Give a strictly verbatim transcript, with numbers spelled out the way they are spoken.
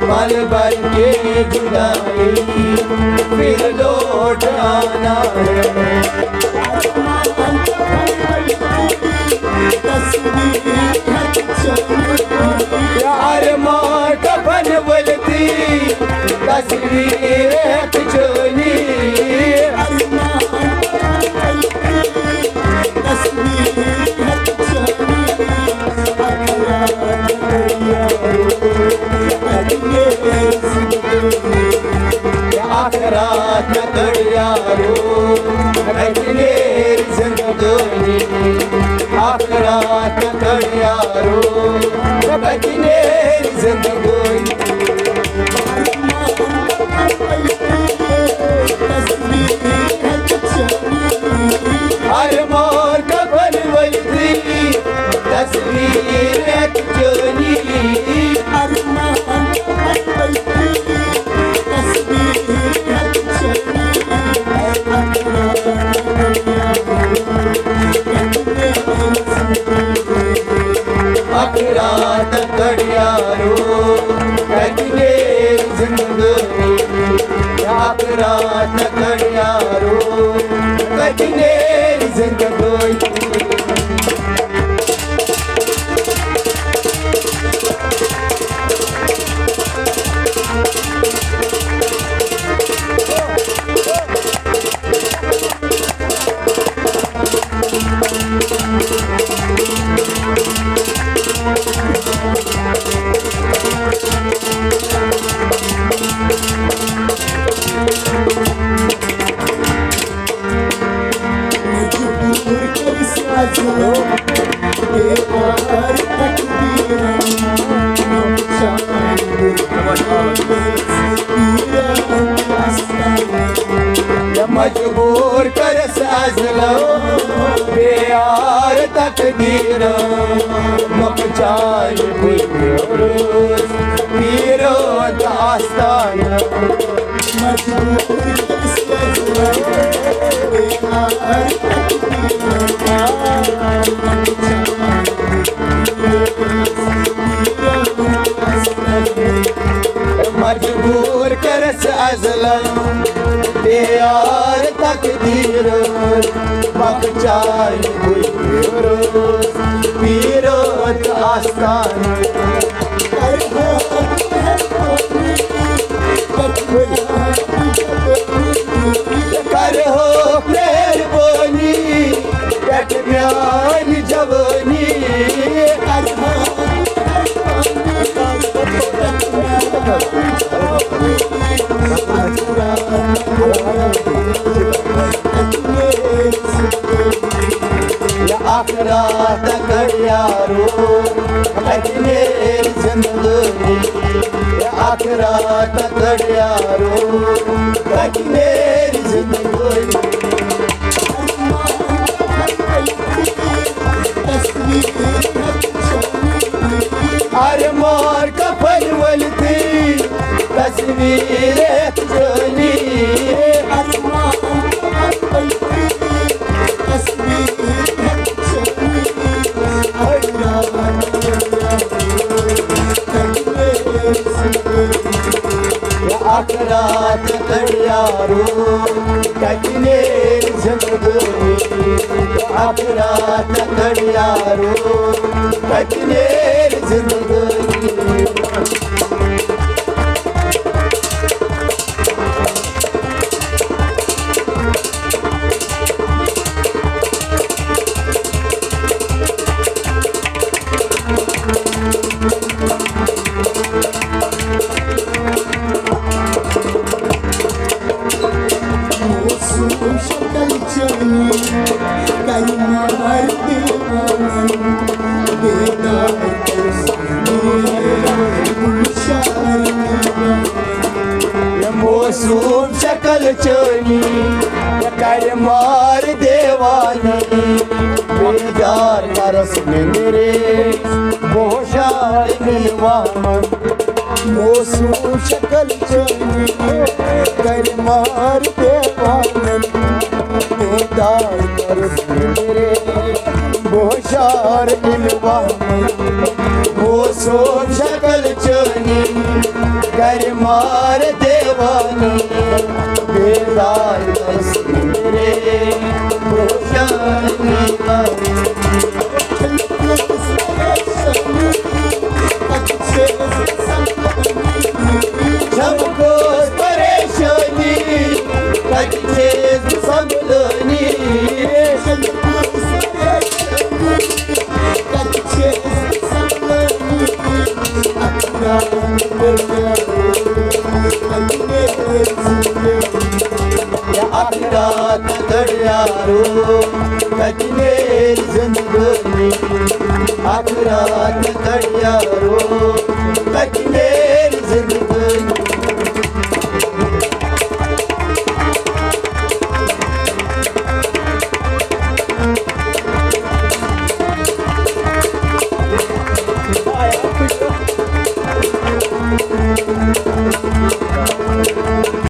پل بھر کے جدائی پھر لوٹ آنا ہے۔ ارمان کفن ولتی تصویر ہیت چونی۔ اکھ رات نہ کڑ یارو، کتہِ نیرِ زندگٲنی۔ اکھ رات نہ کڑ یارو، کتہِ نیرِ زندگٲنی۔ ارمان کفن ولتی تصویر ہیت چونی۔ اکھ رات کڑ یارو، کتہِ نیرِ زندگٲنی۔ اکھ رات کڑ یارو، کتہِ نیرِ زندگٲنی۔ مجبور کرس ازلو پیار تقدیر، مکچان پیرو داستان۔ مجبور کرس ازلن پیار تقدیر، بخشائی پیرو پیرو آستان۔ کرہوکھ مہربٲنی پٮ۪ٹھ میٛانہِ جوٲنی۔ اکھ رات کڑ یارو، کتہِ نیرِ زندگٲنی۔ اکھ رات کڑ یارو، کتہِ نیرِ زندگٲنی۔ ارمان کفن ولتی تصویر جانی۔ اکھ رات کڑ یارو، کتہِ نیرِ زندگٲنی۔ اکھ رات کڑ یارو، کتہِ نیرِ زندگٲنی۔ موسوم شکل چٲنی کرِ مار دیوانی، بیدار کرس نندرے بوشار نلوامن۔ موسوم شکل چٲنی کرِ مار دیوانن، بیدار کرس نندرے بوشار نلوامن۔ موسوم شکل چٲنی بیمار دیوانہٕ، بیزار تصویٖرے روشن۔ چھم کۄس پریشٲنی، کتہِ چھیس بہٕ سنبھلٲنی؟ اکھ رات گڑیارو، کتہِ نیرِ زندگٲنی؟ اکھ رات گڑیارو، کتہِ نیرِ زندگٲنی؟